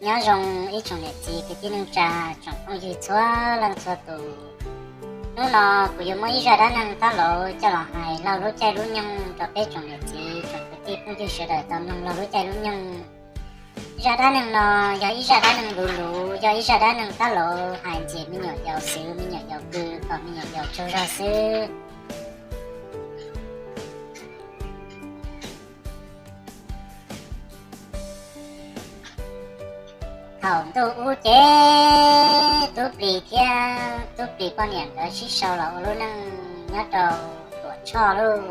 Nyob zoo ib tsoom niam txiv kwv tij neej tsa, tsoom phooj ywg txhua leej txhua tus. Hnub no kuv yuav muab ib zaj dab neeg tab laus coj los hais laug lub caij lub nyoog rau peb tsoom niam txiv tsoom kwv tij phooj ywg sawv daws tau mloog laug lub caij lub nyoog. Zaj dab neeg no yog ib zaj dab neeg luv luv, yog ib zaj dab neeg tab laus hais ntxias me nyuam yaus xwv, me nyuam yaus pw kom me nyuam yaus tsaug zog xwb. Thaum ntuj ub ces Tub Plis thiab Tub Plis poj niam nkawd sib sau los ua lub neej nyob rau Tuam Tshoj lauj.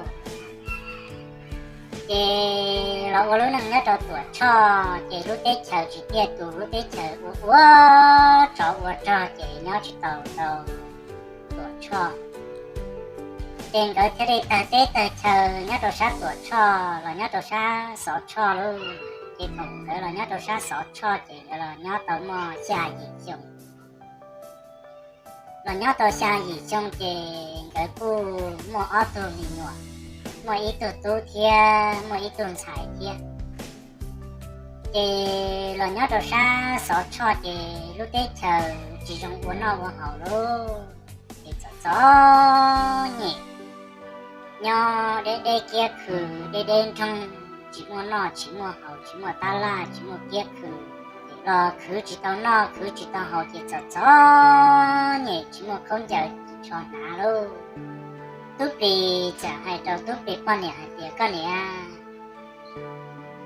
Ces los ua lub neej nyob rau Tuam Tshoj ces lub teb chaws tsis tiaj tus, lub teb chaws ua ua tsov ua rog ces nyob tsis tau rau Tuam Tshoj. Ces nkawd thiaj li tawg teb tawg chaw nyob rau sab Tuam Tshoj los nyob rau sab Xov Tshoj lauj. Ces thaum nkawd los nyob rau sab Xov Tshoj ces nkawd los nyob tau muaj xya yim xyoo. Los nyob tau xya yim xyoo ces nkawd kuj muaj ob tug me nyuam, muaj ib tug tub thiab muaj ib tug ntxhais thiab. Ces los nyob rau sab Xov Tshoj ces lub teb chaws tsis zoo ua noj ua haus lauj. Ces txom txom nyem, nyob deb deb kiab khw, deb deb nroog, tsis muaj noj tsis muaj haus, tsis muaj tab laj tsis muaj kiab khw. Los khwv tsis tau noj khwv tsis tau haus ces txom txom nyem tsis muaj khaub ncaws tsho hnav lauj. Tub Plis txawm hais rau Tub Plis poj niam hais tias, koj niam,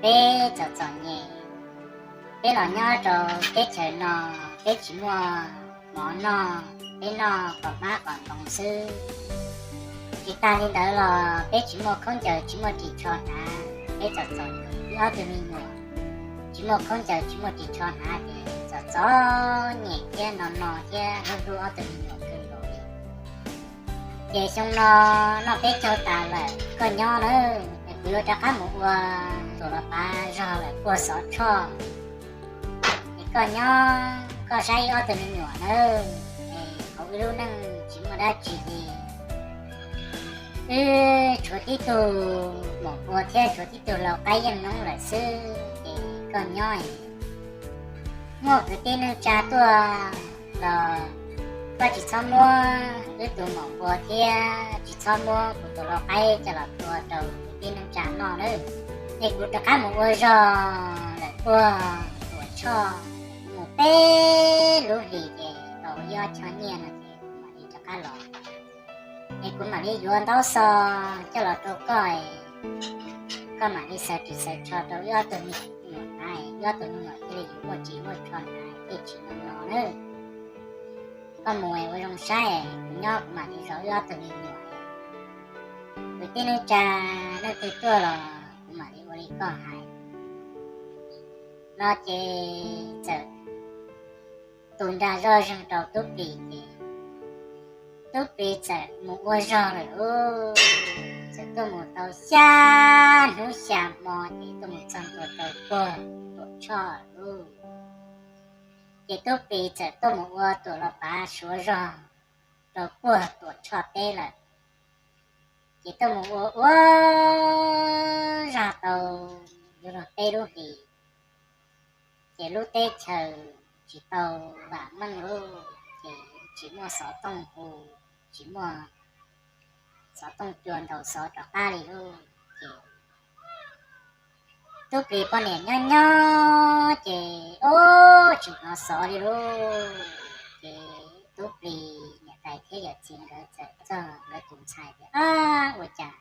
peb txom txom nyem, peb los nyob rau teb chaws no, peb tsis muaj mov noj, peb noj qos mab qos ntoos xwb. Tsis tas li ntawd los peb tsis muaj khaub ncaws tsis muaj ris tsho hnav, peb txom txom nyem ib ob tug me nyuam, tsis muaj khaub ncaws tsis muaj ris tsho hnav ces txom txom nyem thiab no no thiab hlub hlub ob tug me nyuam kawg nkaus li. Ces xyoo no noj peb caug tas lawm, koj nyob nawb, kuv yuav rov qab mus ua Tuam Los Pav zog lawm puag Xov Tshoj. Es koj nyob koj saib ib ob tug me nyuam nawb, es hauv wb lub neej tsis muaj dab tsi li. Wb tshuav tib tug maum npua thiab tshuav tib tug lau qaib yeej noob lawm xwb, ces koj nyob es muaj kwv tij neej tsa tuaj los koj tsis txhob muab wb tus maum npua thiab tsis txhob muab kuv tus lau qaib coj los tua rau kwv tij neej tsa noj nawb. Es kuv rov qab mus ua zog lawm puag Tuam Tshoj, mus peb lub hlis ces tau ib ob choj nyiaj no ces kuv mam li rov qab los. Es kuv mam li yuav ntaub xov coj los rau koj, koj mam li xaws ris xaws tsho rau wb ob tug me nyuam hnav, wb ob tug me nyuam thiaj li yuav muaj ris muaj tsho hnav thiaj tsis no no nawb. Koj mus ua zoo saib, kuv nyob kuv mam li zov wb ob tug me nyuam. Kwv tij neej tsa leej twg tuaj los kuv mam li ua li koj hais. No ces txawm tus nra zoj zeeg rau Tub Plis ces Tub Plis txawm mus ua zog lawm lauj. Txawm tuaj mus tau xya hnub xya hmo ces tuaj mus txog ntua rau puag Tuam Tshoj lauj. Ces Tub Plis txawm tuaj mus ua Tuam Los Pav Suav zog rau puag Tuam Tshoj teb lawm. Ces tuaj mus ua ua zog tau yuav luag peb lub hlis, ces lub teb chaws tsis tau vam meej lauj, ces tsis muaj xov tooj hu, tsis muaj xov tooj cua ntaus xov rov qab li lauj. Ces Tub Plis poj niam nyob nyob ces ub tsis hnov xov li lauj. Ces Tub Plis niam tais thiab yawm txiv nkawd txawm txog nkawd tus ntxhais tias, ab, ua cas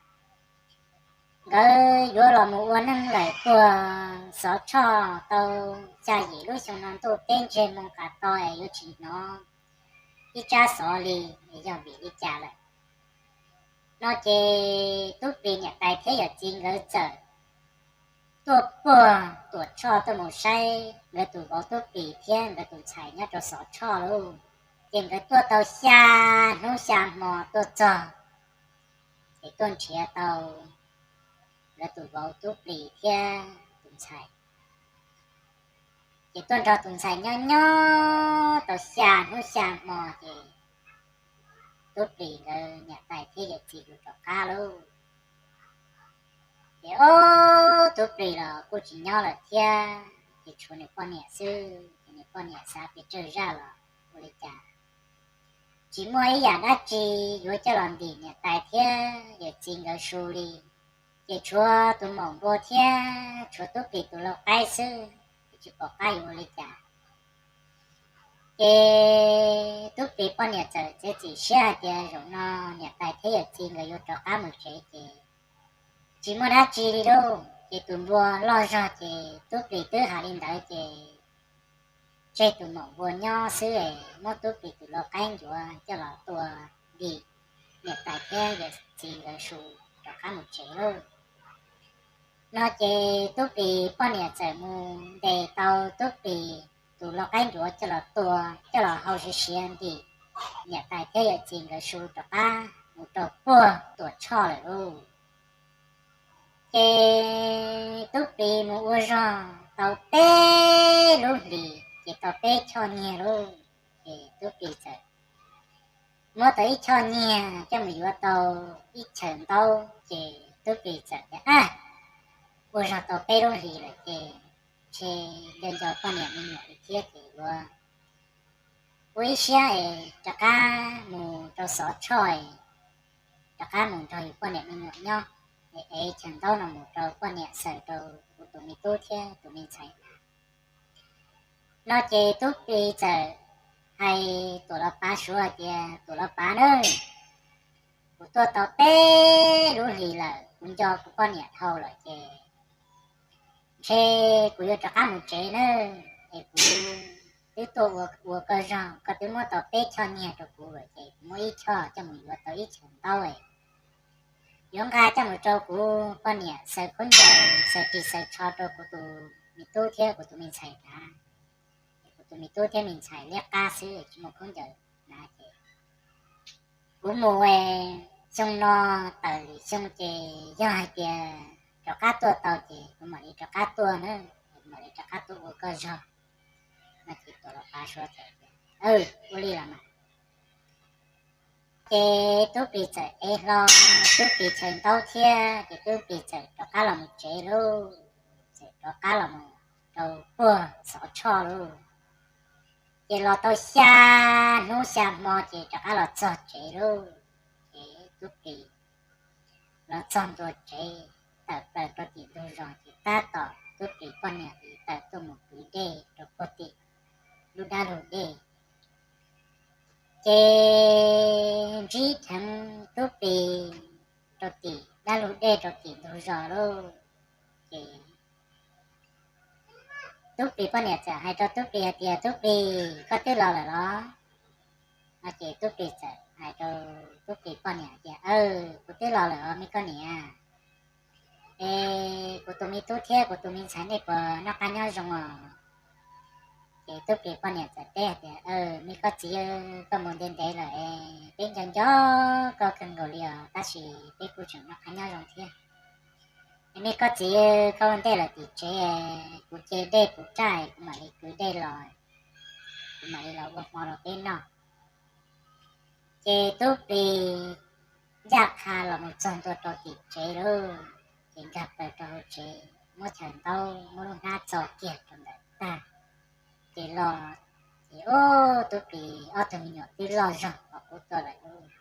nkawd yuav los mus ua neej lawm puag Xov Tshoj tau xya yim lub xyoo no ntuj teb ntseg moo qas to es yuav tsis hnov ib tsab xov li, yog vim li cas lawm? No ces Tub Plis niam tais thiab yawm txiv nkawd txawm tuaj puag Tuam Tshoj tuaj mus saib nkawd tus vauv Tub Plis thiab nkawd tus ntxhais nyob rau Xov Tshoj lauj. Ces nkawd tuaj tau xya hnub xya hmo tuaj txog, ces tuaj nrhiav tau nkawd tus vauv Tub Plis thiab tus ntxhais. Ces tuaj nrog tus ntxhais nyob nyob tau xya hnub xya hmo ces Tub Plis nkawd niam tais thiab yawm txiv kuj rov qab lauj. Ces ob, Tub Plis los kuj tsis nyob lawm thiab, ces tshuav nws poj niam xwb. Ces nws poj niam xav pes tsawg zaj los ua li cas tsis muaj ib yam dab tsi yuav coj los ntim niam tais thiab yawm txiv nkawd su li. Ces tshuav tus maum npua thiab tshuav Tub Plis tus lau qaib xwb, ces tsis pom qab yuav ua li cas. Ces Tub Plis poj niam txawm txiav txim siab hais tias zaum no niam tais thiab yawm txiv nkawd yuav rov qab mus tsev ces tsis muaj dab tsi li lauj. Ces tus npua loj zog ces Tub Plis twb hais li ntawd ces tseg tus maum npua nyob xwb, muab Tub Plis tus lau qaib ncuav coj los tua ntim niam tais thiab yawm txiv nkawd su rov qab mus tsev lauj. No ces Tub Plis poj niam txawm mus ntes tau Tub Plis tus lau qaib ncuav coj los tua, coj los hau siav siav ntim niam tais thiab yawm txiv nkawd su rov qab mus rau puag Tuam Tshoj lawm lauj. Ces Tub Plis mus ua zog tau peb lub hlis ces tau peb choj nyiag lauj. Ces Tub Plis txawm muab tau ib choj nyiag coj mus yuav tau ib chaws ntaub, ces Tub Plis txawm tias, a, ua zog tau peb lub hlis lawm ces ntshe nco nco poj niam me nyuam li thiab ces yuav ua ib siab es rov qab mus rau Xov Tshoj, rov qab mus nrog yus poj niam me nyuam nyob, es ev chaws ntaub no mus rau poj niam xaws rau kuv tus me tub thiab tus me ntxhais hnav. No ces Tub Plis txawm hais Tuam Los Pav Suav hais tias, Tuam Los Pav na, kuv tuaj tau peb lub hlis lawm, kuv nco kuv poj niam dhau lawm ces ntshe kuv yuav rov qab mus tsev na, es kuv twb tuaj ua koj zog, koj twb muab tau peb choj nyiag rau kuv lawm ces kuv muab ib choj coj mus yuav tau ib chaws ntaub, yuav nqa coj mus rau kuv poj niam xaws khaub ncaws, xaws ris xaws tsho rau kuv tus me tub thiab kuv tus me ntxhais hnav. Kuv tus me tub thiab me ntxhais liab qab xwb tsis muaj khaub ncaws hnav ces kuv mus xyoo no tawm lwm xyoo ces yog hais tias rov qab tuaj tau ces kuv mam li rov qab tuaj na, kuv mam li rov qab tuaj ua koj zog. No ces Tuam Los Pav Suav txawm tias, ua li los mas. Ces Tub Plis txawm ev hlo Tub Plis chaw ntaub thiab ces Tub Plis txawm rov qab los mus tsev lauj, txawm rov qab los mus rau puag Xov Tshoj lauj. Ces los tau xya hnub xya hmo ces rov qab los txog tsev lauj. Ces Tub Plis los txog ntua tsev, tawm plaws rau tim ntug zos ces tab tom Tub Plis poj niam tawm tuaj mus kwv dej rau puag tim lub dab lug dej. Ces ntsib dheev Tub Plis rau tim dab lug dej rau tim ntug zos lauj. Ces Tub Plis poj niam txawm hais rau Tub Plis hais tias, Tub Plis, koj twb los lawm los? No ces Tub Plis txawm hais rau Tub Plis poj niam hais tias, kuv twb los lawm os me koj niam. Es kuv tus me tub thiab kuv tus me ntxhais nej puas noj qab nyob zoo os? Ces Tub Plis poj niam txawm teb hais tias, me koj txiv, koj mus ntev ntev lawm es peb nco nco koj kawg nkaus li os, tab sis peb kuj tseem noj qab nyob zoo thiab. Es me koj txiv, koj ua ntej lawm tim tsev, kuv ce dej puv raj kuv mam li kwv dej los, kuv mam li los ua hmo rau peb noj. Ces Tub Plis ncaj qha los mus txog ntua rau tim tsev lauj. Ces nkag plaws rau hauv tsev, muab chaw ntaub muab lub hnab txo kiag rau ntawm tag. Ces los, ces ub, Tub Plis ob tug me nyuam twb loj zog pom qub tuaj lawm lauj.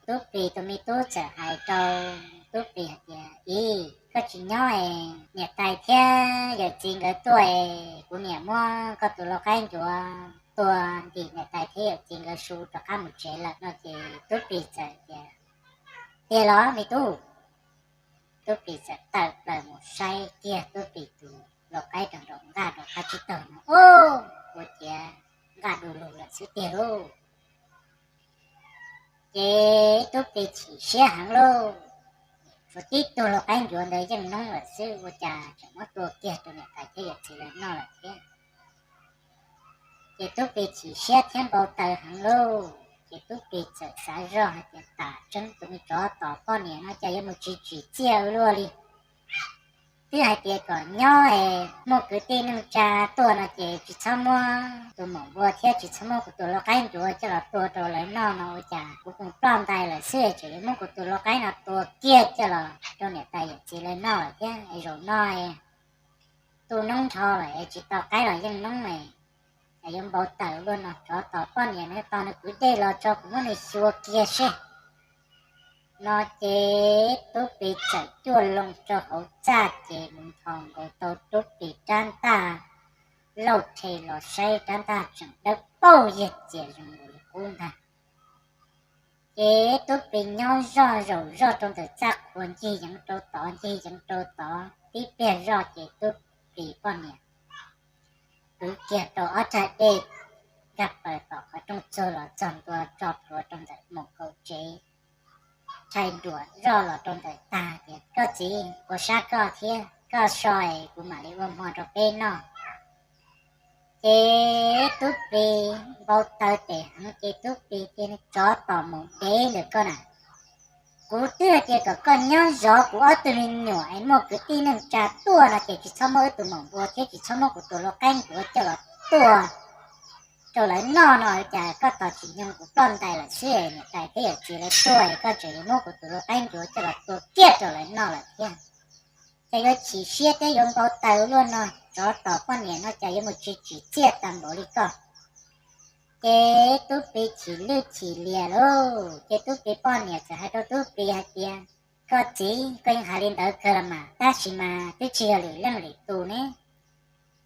Tub Plis tus me tub txawm hais rau Tub Plis hais tias, Ib, koj tsis nyob es niam tais thiab yawm txiv nkawd tuaj es kuv niam muab koj tus lau qaib ncuav tua ntim niam tais thiab yawm txiv nkawd su rov qab mus tsev lawm. No ces Tub Plis txawm tias, Tiag los me tub? Tub Plis txawm tawm plaws mus saib kiag Tub Plis tus lau qaib rau nraum nqaj rau qab tsib taug no, ub, ua ciav nqaj du lug lawm xwb tiag lauj. Ces Tub Plis chim siab heev lauj, tshuav tib tug lau qaib ncuav ntawd yeej noob lawm xwb ua cas tseem muab tua kiag rau niam tais thiab yawm txiv lawv noj lawm thiab. Ces Tub Plis chim siab thiab npau taws heev lauj. Ces Tub Plis txawm xav zoj hais tias, Tam tseeb tus me tsov tom poj niam no cas yuav mus tsis tsim txiaj ua luaj li. Twb hais tias kom nyob es muaj kwv tij neej tsa tuaj no ces tsis txhob muab tus maum npua thiab tsis txhob muab kuv tus lau qaib ncuav coj los tua rau lawv noj no ua cas kuv mus ploj ntais lawm xwb tseem yuav muab kuv tus lau qaib no tua kiag coj los rau niam tais yawm txiv lawv noj lawm thiab. Zaum no tu noob nrho lawm es tsis tau qaib los yeej noob es, cas yuav npau taws luaj no. Tsov tom poj niam no, tos nws kwv dej los tso kuv muab nws xyuas kiag seb. No ces Tub Pi txawm cuaj loo rau hauv txaj ces mus nthos nkaus tau Tub Pi rab ntaj lauj rhe los saib rab ntaj tseem dawb paug yag cias zoo nkaus li qub ntag. Ces Tub Pi nyob zoj zaum zoj rau ntawm txaj qhua ncig yeev rau tod ncig yeev rau tod tib pliag zoj ces Tub Pi poj niam kwv kiag rau ob rag dej nkag plaws tom qhov rooj txuag los txog ntua tso plhuav rau ntawm mus kaum tsev, rhais nruas zoj los rau ntawm tag tias, Koj txiv, ua sab koj thiab, koj so es kuv mam li ua hmo rau peb noj. Ces Tub Pi npau taws tes heev ces Tub Pi tias, Tsov tom mus dev lawm koj na. Kuv twb hais tias kom koj nyob zov kuv ob tug me nyuam es muaj kwv tij neej tsa tuaj no ces tsis txhob muab wb tus maum npua thiab tsis txhob muab kuv tus lau qaib ncuav coj los tua rau lawv noj no, cas koj tos tsis nyoog kuv ploj ntais lawm xwb, niam tais thiab yawm txiv lawv tuaj es koj tseem yuav muab kuv tus lau qaib ncuav coj los tua kiag rau lawv noj lawm thiab. Cas yuav chim siab thiab yuav npau taws luaj no, tsov tom poj niam no cas yuav mus tsis tsim txiaj tag npaum li koj. Ces Tub Pi chim lwj chim lias lauj, ces Tub Pi poj niam txawm hais rau Tub Pi hais tias, Koj txiv, koj yeej hais li ntawd kawg los mas, tab sis mas twb tsis yog lwm leej lwm tus ne,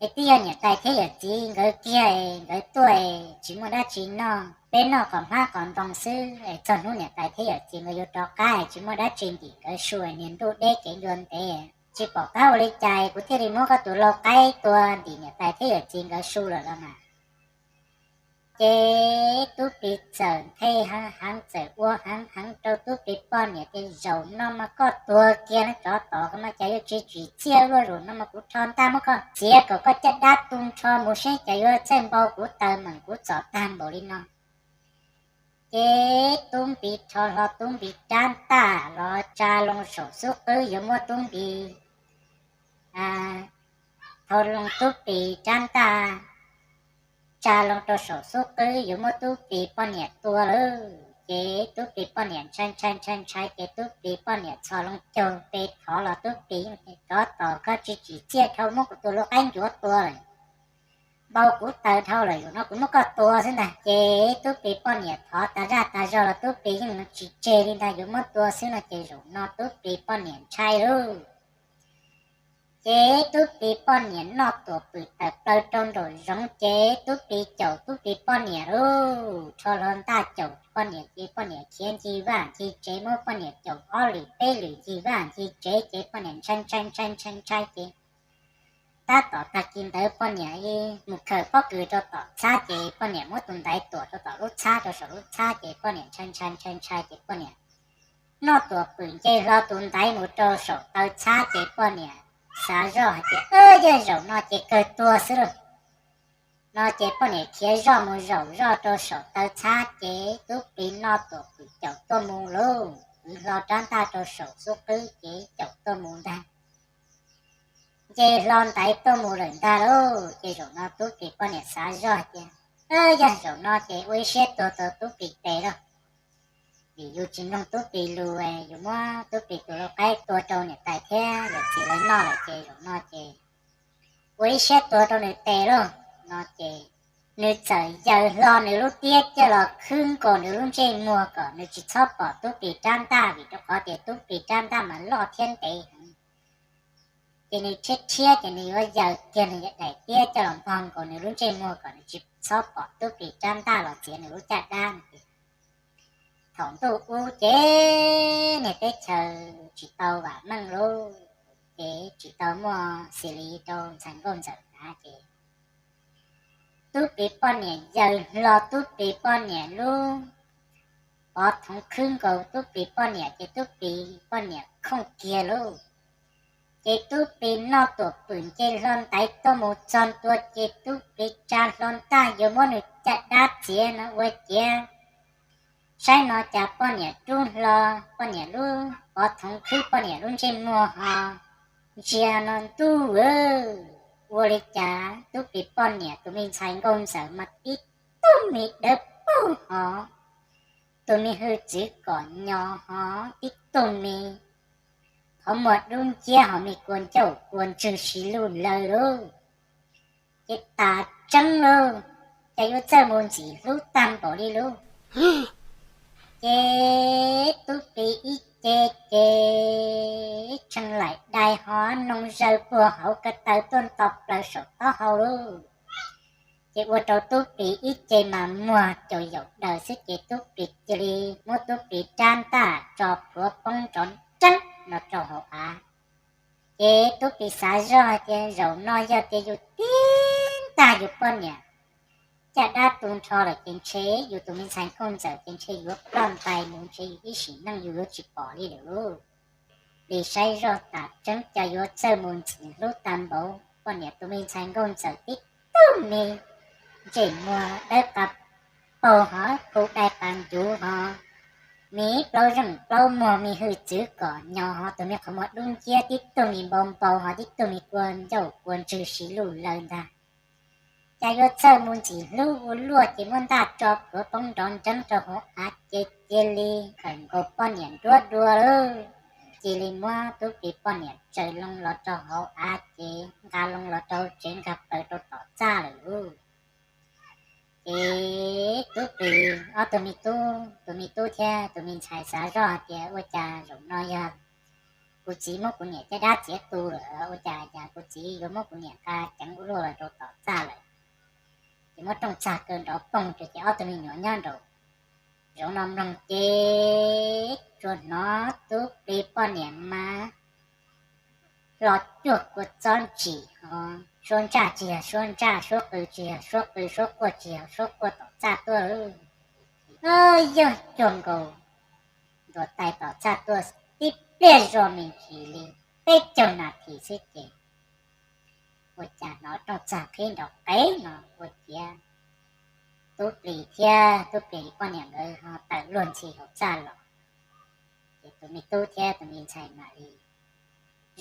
es twb yog niam tais thiab yawm txiv nkawd kiag es nkawd tuaj es tsis muaj dab tsi noj, peb noj qos hmab qos ntoo xwb es txog hnub niam tais thiab yawm txiv nkawd yuav rov qab es tsis muaj dab tsi ntim nkawd su es niag ntuj deb kev ncua ntev, tsis pom qab ua li cas kuv thiaj li muab koj tus lau qaib tua ntim niam tais thiab yawm txiv nkawd su lawm los mas. Ces Tub Pi txawm nthe heev heev txawm ua heev heev rau Tub Pi poj niam tias, Zaum no mas koj tuag kiag na, tsov tom koj mas cas yuav tsis tsim txiaj luaj, zaum no mas kuv rho ntaj muab koj txiav kom koj caj dab tu nrho mus seb cas yuav txawj npau kuv taws meem kuv txom tag npaum li no. Ces Tub Pi rho hlo Tub Pi rab ntaj los tsa loo saum xub qwb yuav muab Tub Pi, thau loo Tub Pi rab ntaj tsa loo rau saum xub qwb yuav muab Tub Pi poj niam tua lawm. Ces Tub Pi poj niam ntshai ntshai ntshai ntshai ces Tub Pi poj niam txhos loo caug pe thov los Tub Pi yeej tias, Tsov tom koj tsis tsim txiaj, dhau muab kuv tus lau qaib ncuav tua lawm, npau kuv taws dhau lawm, zaum no kuv muab koj tua xwb ntag. Ces Tub Pi poj niam thov tas zaj tas zog los Tub Pi yeej tsis tseg li ntag, yuav muab tua xwb no ces zaum no Tub Pi poj niam ntshai lauj. Ces Tub Pi poj niam noj tuam pwm tawm plaws rau nraum zoov ces Tub Pi caum Tub Pi poj niam lauj, rho hlo ntaj caum poj niam ces poj niam khiav ncig vaj ncig tsev, muab poj niam caum ob lwm peb lwm ncig vaj ncig tsev ces poj niam ntshai ntshai ntshai ntshai ntshai ces tab tom tag kis ntawd poj niam mus khaws pob kws rau tom txhab ces poj niam muab tus ntaiv tuam rau tom lub txhab, rau saum lub txhab ces poj niam ntshai ntshai ntshai ntshai ces poj niam noj tuam pwm nce hlo tus ntaiv mus rau saum taw txhab ces poj niam xav zoj hais tias, Yog zaum no ces kawg tuag xwb lauj. No ces poj niam khiav zoj mus zaum zoj rau saum taw txhab ces Tub Pi noj tuam pwm caum tuaj mus lauj, kwv hlo rab ntaj rau saum xub qwb ces caum tuaj mus ntag. Nce hlo ntaiv tuaj mus lawm ntag lauj. Ces zaum no Tub Pi poj niam xav zoj tias, Yog zaum no ces ua ib siab tuag tau Tub Pi tes lauj, vim yus tsis mloog Tub Pi lus, yus muab Tub Pi tus lau qaib tua rau niam tais thiab yawm txiv lawv noj lawm ces zaum no ces ua ib siab tuag rau nws tes lauj. No ces nws txawm yaws hlo nws lub tiab coj los khwb nkaus nws lub ntsej muag kom nws tsis txhob pom Tub Pi rab ntaj, vim rau qhov tias Tub Pi rab ntaj mas loj thiab ntev heev. Ces nws rhiab rhiab ces nws yuav yaws kiag nws daim tiab coj los npog nkaus nws lub ntsej muag kom nws tsis txhob pom Tub Pi rab ntaj los txiav nws lub caj dab no ces thaum ntuj ub ces niag teb chaws tsis tau vam meej lauj, ces tsis tau muaj xis li rau ntxhais nkauj ntxawm hnav ces Tub Pi poj niam yaws hlo Tub Pi poj niam lub pov thoov khwb nkaus Tub Pi poj niam ces Tub Pi poj niam khooj kiag lauj. Ces Tub Pi noj tuam pwm nce hlo ntaiv tuaj mus txog ntua ces Tub Pi tsa hlo ntaj yuav muab nws caj dab txiav no ua ciav. Saib no cas poj niam rub hlo poj niam lub pov thoov khwb poj niam lub ntsej muag ho ntsia no ntuj, ua li cas Tub Pi poj niam tus me ntxhais nkauj ntxawm mas tib tug me dawb paug ho, tus me hwj txwv kom nyo ho, tib tug me qhov muag dub nciab ho me kua ncauj kua ntswg si luj lawm lauj. Ces tas tseeb lauj, cas yuav txawj mus ntxim hlub tag npaum li lauj. Ces tub plis ib ce ces tshee laim dai ho noog zaws puag hauv ko taw tuaj nto plaws saum taub hau lauj. Ces ua rau tub plis ib ce mas muag caum yaum daws xwb ces tub plis cia li muab tub plis rab ntaj tso plhuav poob nrov nreeb no rau hauv av. Ces tub plis xav zoj tias zaum no yog tias yus tib ntag yus poj niam caj dab tu nrho lawm ces ntshe yus tus me ntxhais nkauj ntxawm ces ntshe yuav ploj ntais mus ntshe yus ib sim neej yus yuav tsis pom li lawm lauj. Plis saib zoj tas tseeb cas yuav txawj mus ntxim hlub tag npaum poj niam tus me ntxhais nkauj ntxawm tib tug me ntsej muag dawb qa paug ho khu dai qas ncuv ho, me plaub zeej plaub muag me hwj txwv kom nyo ho tus me qhov muag dub nciab tib tug me npau npau ho tib tug me kua ncauj kua ntswg si luj lawm ntag. Cas yuav txawj mus ntxim hlub ua luaj ces muab ntaj tso plhuav poob nrov nreeb rau hauv av ces cia li khawm nkaus poj niam nruab dua lauj. Cia li muab tub plis poj niam tsaws loo los rau hauv av ces nqa loo los rau tsev nkag plaws rau tom txaj lawm lauj. Ces tub plis ob tug me tub, tus me tub thiab tus me ntxhais xav zoj hais tias ua cas zaum no yog kuv txiv muab kuv niam caj dab txiav tu lawm, ua cas cas kuv txiv yuav muab kuv niam nqa ceev ua luaj los rau tom txaj lawm. Ces muab rooj txag kaw nrov poog rau ces ob tug me nyuam nyob nraum zoov no mloog ces tsuas hnov tub plis poj niam mas hlo cuag kua txob ntsim ho, suab ntsaj tsis yog suab ntsaj, suab qw tsis yog suab qw, suab quaj tsis yog suab quaj tom txaj tuaj. Yog cuag nkaus ntuas tais tom txaj tuaj tib pliag zog me ntsis li peb caug nas this xwb ces ua cas hnov rooj txag qhib nrov qev no ua ciav tub plis thiab tub plis poj niam nkawd ho tawm luag ntxhi hauv txaj los. Ces tus me tub thiab tus me ntxhais mam li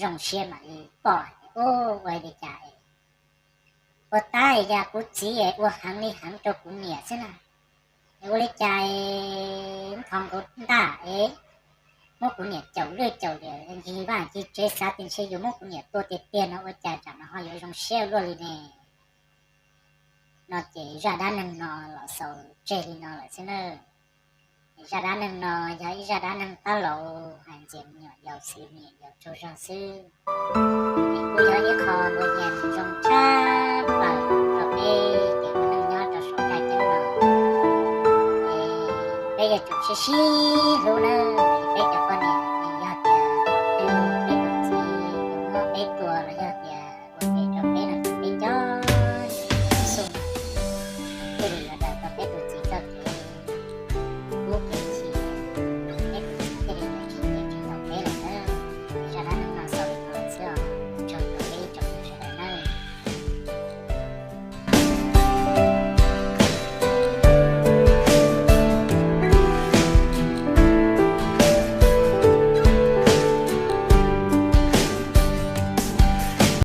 zoo siab mam li pom hais tias, ua li cas es ua tab yog kuv txiv es ua heev li heev rau kuv niam xwb na. Es ua li cas es nthos nkaus ntaj es muab kuv niam caum lwj caum liam ncig vaj ncig tsev xav tias ntshe yuav muab kuv niam tua tiag tiag no ua cas tsam no ho yuav zoo siab luaj li ne. No ces zaj dab neeg no los xaus tseg li no lawm xwb na. Zaj dab neeg no yog ib zaj dab neeg tab laus hais ntxias me nyuam yaus xwm me nyuam yaus tsaug zog xwb. Es kuj yog ib qho lus nyiam zoo tshaj plaws rau peb cov neej nyob rau saum ntuj ceeb no. Es peb yuav tsum sib sib hlub